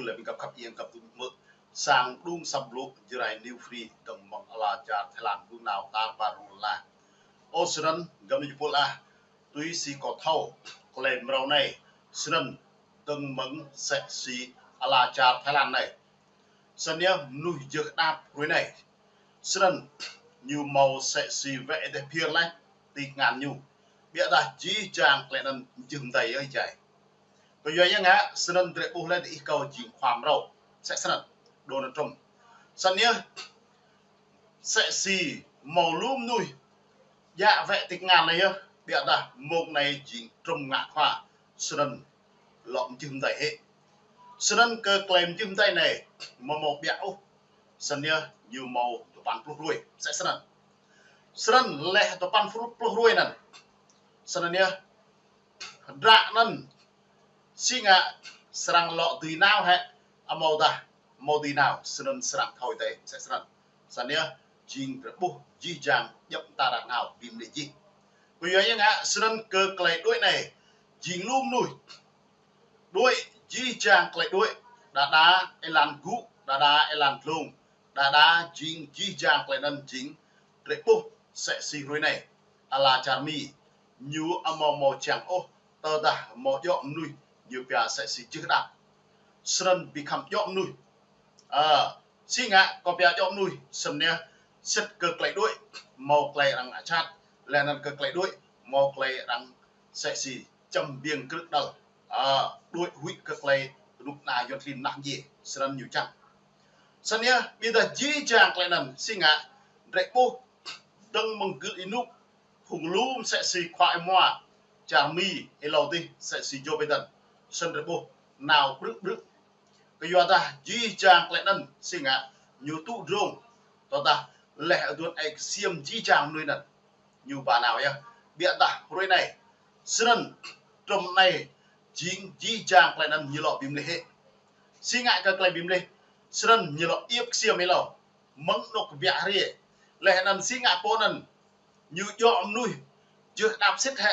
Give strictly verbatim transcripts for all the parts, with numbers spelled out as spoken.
Ƀing găp khăp ieng găp dŭm mơ̆ sang đung săp blŭ Jrai New Free dơ̆ng mơ̆ng ala čar Thái Lan đung nao tar ƀar rơmô la. Ơ snăn găp ni jơpul ah, tui si kâo thâo, klei mrâo anei, snăn dơ̆ng mơ̆ng sĕ si ala čar Thái Lan anei. Snăn yơh mnuih jơh đăp hruê anei. Snăn ñu mâo sĕ si wĕ dêh phiơr leh ti kngan ñu. Ƀiădah jih jang klei anăn jưh mdei yơh jai. Kyua ya ngă, snăn drei ƀuh leh diih kâo jing khua mrâo. Sĕ snăn, Donald Trump. Snăn yơh, sĕ si mâo lu mnuih djă wĕ ti kngan anei yơh, ƀiădah mông anei jing Trump ngă khua. Snăn lŏ mjưh mdei hĕ. Snăn kơ klei mjưh mdei anei, mâo mâo ƀiă ôh. Snăn yơh ñu mâo dua păn pluh hruê. Sĕ snăn. Snăn leh dua păn pluh hruê anăn. Snăn yơh, hdră anăn, si ngă srăng lŏ dưi nao hĕ, amâodah amâo dưi nao, snăn srăng thâo êdei, sĕ snăn. Snăn yơh, jing drei ƀuh jih jang djŏp mta arăng nao bi mlih jih. Kyua ya ngă, snăn kơ klei đuĕ anei, jing lu mnuih. Đuĕ, jih jang klei đuĕ, đa đa êlan gŭ, đa đa êlan dlông, đa đa jing jih jang klei anăn jing drei ƀuh sĕ si hruê anei. Ala čar Mi, ñu amâo mâo čiăng ôh, tơdah mâo djŏ mnuih, ñu pia sĕ si jưh đăp. Snăn bi khăm djŏ mnuih. Ơ, si ngă kâo pia djŏ mnuih, snăn yơh, sĭt kơ klei đuĕ, mâo klei arăng ngă jhat, leh anăn kơ klei đuĕ, mâo klei arăng sĕ si čăm biêng krư̆ đăl. Ơ, đuĕ huĭ kơ klei kơnuk kơna Yuăn klin mnah mdjiê, snăn ñu čiăng. Snăn yơh, ƀiădah jih jang klei anăn, si ngă, drei ƀuh, dơ̆ng mơ̆ng gưl ênuk, phung lu msĕ si khua êmua čar Mi êlâo dih, msĕ si Joe Biden. Snăn drei ƀuh nao ƀrư̆ ƀrư̆. Kyuadah jih jang klei anăn, si ngă, ñu tŭ drông. Tơdah leh aduôn ai ksiêm jih jang mnuih anăn, ñu ba nao yơh. Ƀiădah hruê anei, snăn Trump anei, jing jih jang klei anăn ñu lŏ bi mlih hĕ. Si ngă kơ klei bi mlih, snăn ñu lŏ iêp ksiêm êlâo. Mơ̆ng anôk kbiă hriê. Leh anăn si ngă pô anăn, ñu djŏ mnuih jưh đăp sĭt hĕ,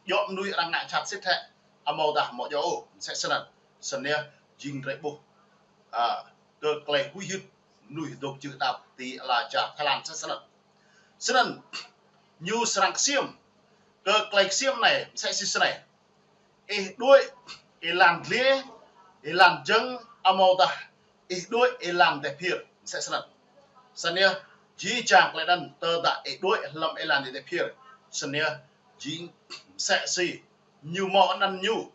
djŏ mnuih arăng ngă jhat sĭt hĕ, amâodah amâo djŏ ôh, msĕ snăn. Snăn yơh, jing drei ƀuh, ơ, kơ klei huĭ hyưt mnuih dôk jưh đăp ti ala čar Thái Lan msĕ snăn. Snăn, ñu srăng ksiêm, kơ klei ksiêm anei, msĕ si snei. Ih đuĕ êlan dliê, êlan jơ̆ng, amâodah ih đuĕ êlan dêh phiơr, msĕ snăn. Snăn yơh, jih jang klei anăn tơdah ih đuĕ hlăm êlan dêh phiơr. Snăn yơh, jing msĕ si ñu mâo anăn ñu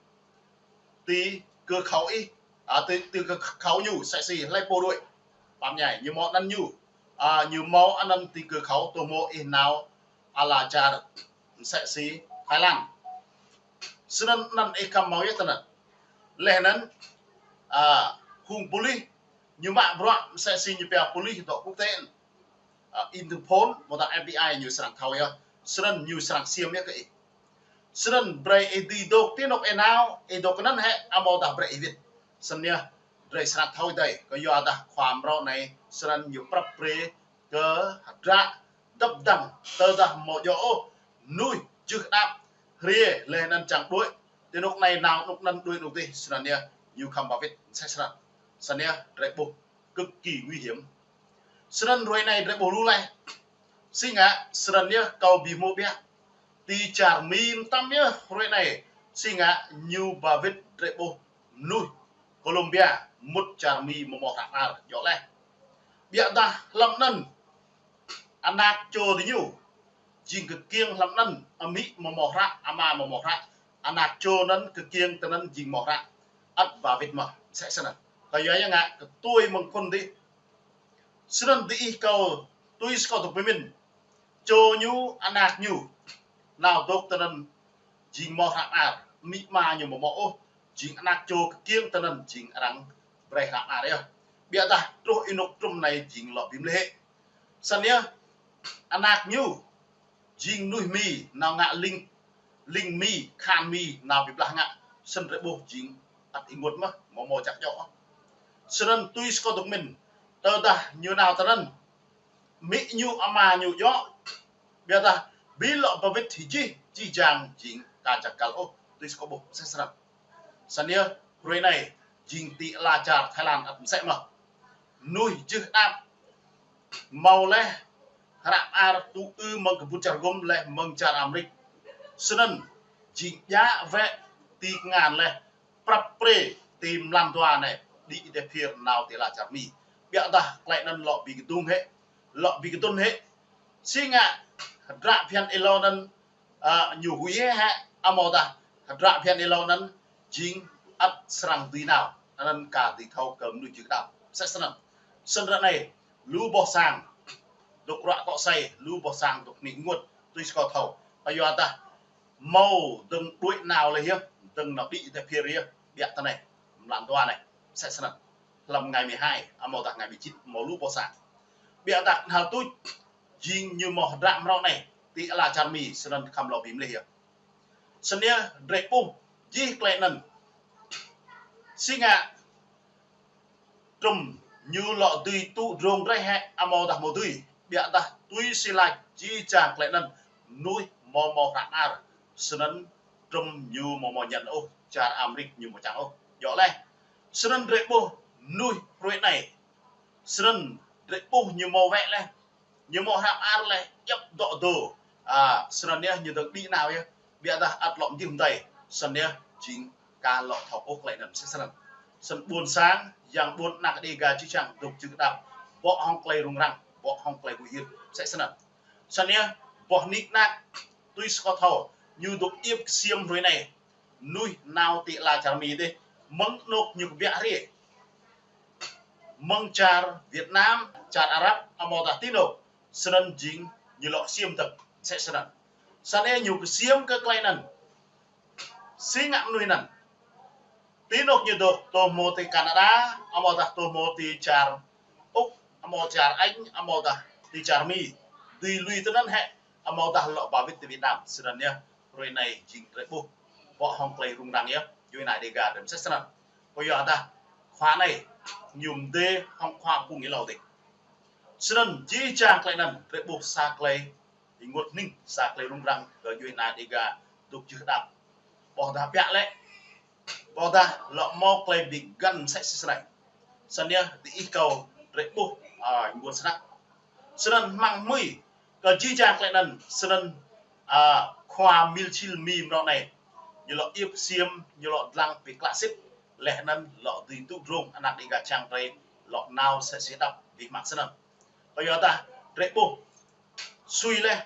ti kơ khâo ih, ơ, ti, ti kơ khâo ñu, msĕ si hlei pô đuĕ. Pap ñai, ñu mâo anăn ñu, ơ, ñu mâo anăn ti kơ khâo tơ mâo ih nao ala čar msĕ si Thái Lan. Snăn anăn ih khăm mâo yơh tơ anăn. Leh anăn, ơ, phung pôlis, ñu mă bruă msĕ si ñu pia pôlis dŏ quốc tế. Ơ, Interpol, amâodah F B I ñu srăng thâo yơh. Snăn ñu srăng ksiêm yơh kơ ih. Snăn brei ih dưi dôk ti anôk ih nao, ih dôk kơnăn hĕ, amâodah brei ih wĭt. Snăn yơh, drei srăng thâo êdei, kyuadah khua mrâo anei, snăn ñu prăp pre, kơ hdră dăp dăng, tơdah amâo djŏ ôh, mnuih jưh đăp, hriê leh anăn čiăng đuĕ, ti anôk anei nao anôk anăn đuĕ anôk dih, snăn yơh, ñu khăm ba wĭt, msĕ snăn. Snăn yơh, drei ƀuh, cực kỳ nguy hiểm. Snăn hruê anei drei ƀuh lu leh. Si ngă, snăn yơh, kâo bi hmô ƀiă. Ti čar Mi mtam yơh, hruê anei, si ngă, ñu ba wĭt drei ƀuh, mnuih Colombia, mŭt čar Mi amâo mâo hră mơar, djŏ leh. Ƀiădah hlăm anăn, anak čô diñu, jing kkiêng hlăm anăn, amĭ amâo mâo hră, ama amâo mâo hră, anak čô anăn kkiêng tơ anăn jing mâo hră, ăt ba wĭt mơh, msĕ snăn. Kyua ya ngă kơ tui mơ̆ng phŭn dih. Snăn diih kâo, tui si kâo dôk bi mĭn. Čô ñu, anak ñu, nao dôk tơ anăn jing mâo hră mơar, amĭ ama ñu amâo mâo ôh, jing anak čô kkiêng tơ anăn jing arăng brei hră mơar yơh. Ƀiădah truh ênuk Trump anei jing lŏ bi mlih hĕ. Snăn yơh, anak ñu, jing mnuih Mi, nao ngă lĭng, lĭng Mi, kahan Mi, nao bi blah ngă, snăn drei ƀuh jing ăt ênguôt mơh, amâo mâo jăk djŏ ôh. Snăn tui si kâo dôk mĭn, tơdah ñu nao tơ anăn, amĭ ñu ama ñu djŏ, ƀiădah bi lŏ ba wĭt hĭ jih, jih jang jing ka jăk găl ôh, tui si kâo ƀuh msĕ snăn. Snăn yơh, hruê anei, jing ti ala čar Thái Lan ăt mơsĕ mơh. Mơnuih jưh đăp hmâo laih hră mơar tŭ ư mơ̆ng kơbŭt čar gum laih mơ̆ng čar Amrik. Snăn jing djă wĕ ti kngan laih prăp pre ti mlan dua anai đĭ êdeh phiơr nao ti ala čar Mi. Ƀiădah klei anăn lŏ bi kdung hĕ, lŏ bi kdŭn hĕ. Si ngă hdră phiăn êlâo anăn, a, ñu huĭ hĕ, amâodah hdră phiăn êlâo anăn jing ăt srăng dưi nao, anăn ka dưi thâo kơ mnuih jưh đăp. Mơsĕ snăn. Snăn ră anai, lu boh sang dôk ruă kŏ asei, lu boh sang dôk nik ngut, tui si kâo thâo. Kyuadah hmâo dơ̆ng đuĕ nao laih yơh, dơ̆ng nao đĭ êdeh phiơr yơh, ƀiă tơ anai, mlan dua anai, mơsĕ snăn. Hlăm ngày mười hai, amâodah ngày mười chín, hmâo lu boh sang. Ƀiădah knhal tuč, jing ñu mâo hdră mrâo anai, ti ala čar Mi, snăn khăm lŏ bi mlih yơh. Snăn yơh, drei ƀuh, jih klei anăn. Si ngă, Trump ñu lŏ dưi tŭ drông drei hĕ amâodah amâo dưi. Ƀiădah tui si lač jih jang klei anăn mnuih mâo mâo hră mơar. Snăn Trump ñu amâo mâo ñăn ôh, čar Amrik ñu amâo čiăng ôh. Djŏ laih. Snăn drei ƀuh mnuih hruê anei. Snăn drei ƀuh ñu mâo wĕ laih. Ñu mâo hră mơar laih, djăp dŏ dô. A, snăn yơh ñu dơ̆ng đĭ nao yơh. Ƀiădah ăt lŏ mjưh mdei. Snăn yơh jing ka lŏ thâo ôh klei anăn mơsĕ snăn. Snăn ƀuôn sang, yang ƀuôn anak Đêga jih jang dôk jưh đăp. Bŏ hŏng klei rŭng răng, bŏ hŏng klei huĭ hyưt, mơsĕ snăn. Snăn yơh, boh nik nak, tui si kâo thâo, ñu dôk iêp ksiêm hruê anei. Mnuih nao ti ala čar Mi dih, mơ̆ng anôk ñu kbiă hriê. Mơ̆ng čar Việt Nam, čar Arab, amâodah ti anôk, snăn jing ñu lŏ ksiêm tơ̆k, mơsĕ snăn. Snăn yơh ñu ksiêm kơ klei anăn. Si ngă mnuih anăn. Ti anôk ñu dôk, tơ hmô ti Canada, amâodah tơ hmô ti čar Úc, amâo čar Anh, amâodah ti čar Mi. Dưi lui tơ anăn hĕ, amâodah lŏ ba wĭt ti Việt Nam, snăn yơh. Hruê anei jing drei ƀuh. Bŏ hŏng klei rŭng răng yơh, djuê ana Đêga drei mơsĕ snăn. Kyuadah khua anei, ñu mdê hŏng khua phung êlâo dih. Snăn jih jang klei anăn, drei ƀuh sa klei ênguôt hnĭng, sa klei rŭng răng kơ djuê ana Đêga dôk jưh đăp. Ƀôdah ƀiă lĕ, ƀôdah lŏ mâo klei bi găn mơsĕ si snei. Snăn yơh diih kâo drei ƀuh, a, ênguôt snăk. Snăn hmăng hmưi kơ jih jang klei anăn, snăn, a, khua Michel Mi mrâo anei. Ñu lŏ iêp ksiêm, ñu lŏ dlăng bi klă sĭt, leh anăn lŏ dưi tŭ drông anak Đêga čang drei lŏ nao mơsĕ si đăp bi hmăng snăn. Kyuadah drei ƀuh, sui leh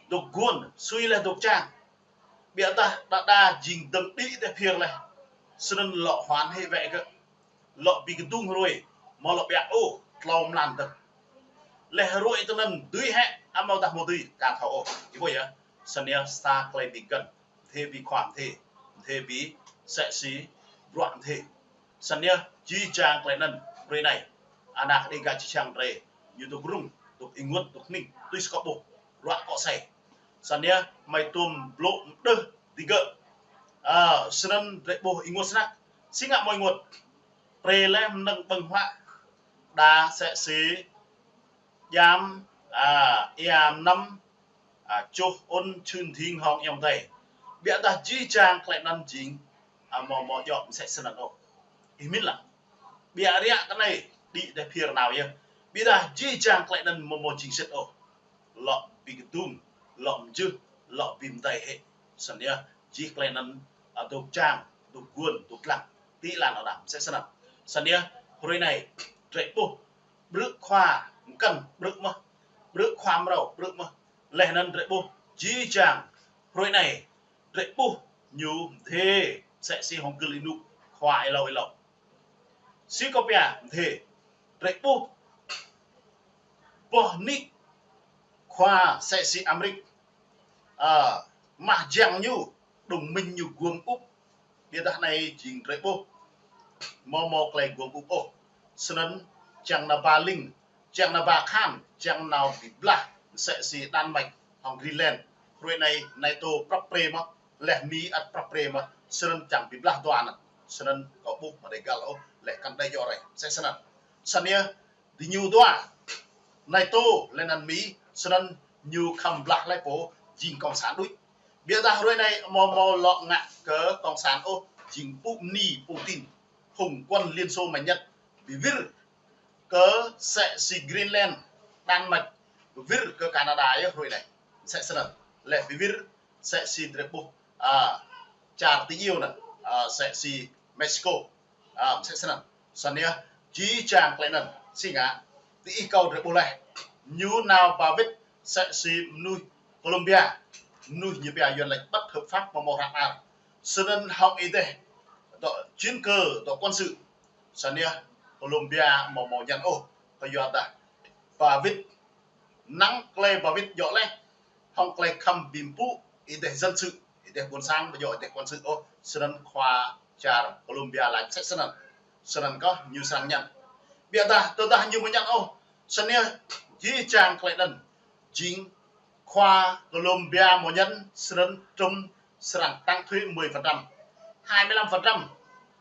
dôk guôn, sui leh dôk čang. Ƀiădah đa đa jing dơ̆ng đĭ êdeh phiơr leh. Snăn lŏ huan hĕ wĕ gơ̆. Lŏ bi kdung hruê, amâo lŏ ƀiă ôh, tlâo mlan dơ̆ng. Leh hruê tơ anăn dưi hĕ, amâodah amâo dưi, ka thâo ôh. Ih ƀuh yơh, snăn yơh sa klei bi găn, mdê bi khua mdê, mdê bi mơsĕ si bruă mdê. Snăn yơh, jih jang klei anăn, hruê anei, anak Đêga jih jang drei, ñu dôk rŭng, dôk ênguôt, dôk hnĭng, tui si kâo ƀuh, ruă kŏ asei. Snăn yơh, hmei tuôm blŭ mđơh digơ̆. A, snăn drei ƀuh ênguôt snăk. Si ngă amâo ênguôt. Pre leh mnơ̆ng ƀơ̆ng huă. Đa mơsĕ si djam, a, ia mnăm, a, čuh ŭn čhưn dhing hŏng ayŏng adei. Ƀiădah jih jang klei anăn jing, a, amâo, amâo djŏ mơsĕ snăn ôh. Ih mĭn lah. Ƀiă riă kơ anei, đĭ êdeh phiơr nao yơh. Ƀiădah jih jang klei anăn amâo, amâo jing sĭt ôh. Lŏ bi kdung, lŏ mjưh, lŏ bi mdei hĕ. Snăn yơh, jih klei anăn, a, dôk čang, dôk guôn, dôk dlăng. Ti lăn anăn, mơsĕ snăn. Snăn yơh, hruê anei, drei ƀuh, ƀrư̆ khua, mkăn, ƀrư̆ mơh, ƀrư̆ khua mrâo, ƀrư̆ mơh. Leh anăn drei ƀuh, jih jang, hruê anei, drei ƀuh, ñu mdê, mơsĕ si hŏng gưl ênuk, khua êlâo êlâo. Si kâo pia, mdê, drei ƀuh, boh nik, khua mơsĕ si Amrik, a, mah jiăng ñu, đồng minh ñu guôm ŭp, ƀiădah anei jing drei ƀuh, amâo mâo klei guôm ŭp ôh. Snăn čiăng nao ba ling, čiăng nao ba kahan, čiăng nao bi blah, mơsĕ si Đan Mạch, hŏng Greenland. Hruê anei, NATO prăp pre mơh, leh Mi ăt prăp pre mơh, snăn čiăng bi blah dua anăn. Snăn kâo ƀuh amâo đei găl ôh, leh kăn đei djŏ rei, mơsĕ snăn. Snăn yơh, diñu dua, NATO leh anăn Mi, snăn ñu khăm blah leh pô, jing cộng sản đuč. Ƀiădah hruê anei amâo mâo lŏ ngă kơ cộng sản ôh, jing pŭ mni Putin. không quân Liên Xô mạnh nhất, ƀu wir kơ sĕ si Greenland, Đan Mạch, ƀu wir kơ Canada yơh hrơi anai. Sĕ snăn. Lĕ ƀu wir sĕ si drei ƀuh, a, čar ti iêu anăn, a, sĕ si Mexico. A, sĕ snăn. Snăn yơh, jih jang klei anăn, si ngă, ti ih kâo drei ƀuh leh. Ñu nao ba wĭt sĕ si mnuih Colombia, mnuih ñu pia Yuăn lač bất hợp pháp mơ̆ mơ̆ hrăk ar. Snăn hŏng êdeh, dŏ chiến cơ, dŏ quân sự. Snăn yơh, Colombia mơ̆ mơ̆ ñăn ôh, kơ yua dah ba wĭt, năng klei ba wĭt djŏ leh, hŏng klei khăm bi mpŭ, êdeh dân sự, êdeh ƀuôn sang, ƀu djŏ êdeh quân sự ôh, snăn khua čar Colombia lač sĕ snăn. Snăn kơh ñu srăng ñăn. Ƀiădah, tơdah ñu mơ̆ ñăn ôh, snăn yơh, jih jang klei anăn, jing khua Colombia mơ̆ ñăn, snăn Trump srăng tăng thuế mười phần trăm, hai mươi lăm phần trăm,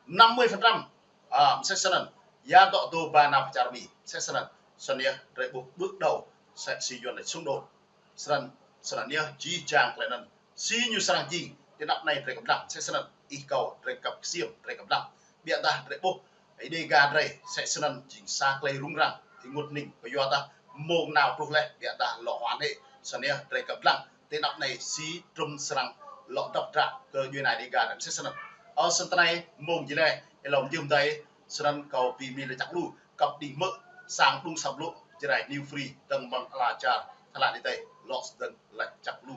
năm mươi phần trăm. A, sĕ snăn, ya dŏ dô ba nao pơ čar Mi, sĕ snăn, snăn yơh, drei ƀuh bước đầu, sĕ si Yuăn lač xung đột. Snăn, snăn yơh, jih jang klei anăn, si ñu srăng jing, ti anăp anei drei kăp dlăng, sĕ snăn, ih kâo drei kăp ksiêm, drei kăp dlăng. Ƀiădah drei ƀuh, Ơi Dega drei, sĕ snăn jing sa klei rŭng răng, ênguôt hnĭng, kơ yua dah mông nao truh leh, ƀiădah lŏ hoàn hảo, snăn yơh drei kăp dlăng, ti anăp anei si Trump srăng lŏ dăp dră kơ djuê ana Ơi Dega drei, sĕ snăn. Ơ snăn tơ anei mông jih leh, êlâo mjưh mdei, snăn kâo bi mni lač čăk lu, kăp đĭ hmư̆, sang đŭng săp lu, Jrai New Free, dơ̆ng mơ̆ng ala čar, tơlơi đi tê, lŏ sdơ̆ng lač čăk lu.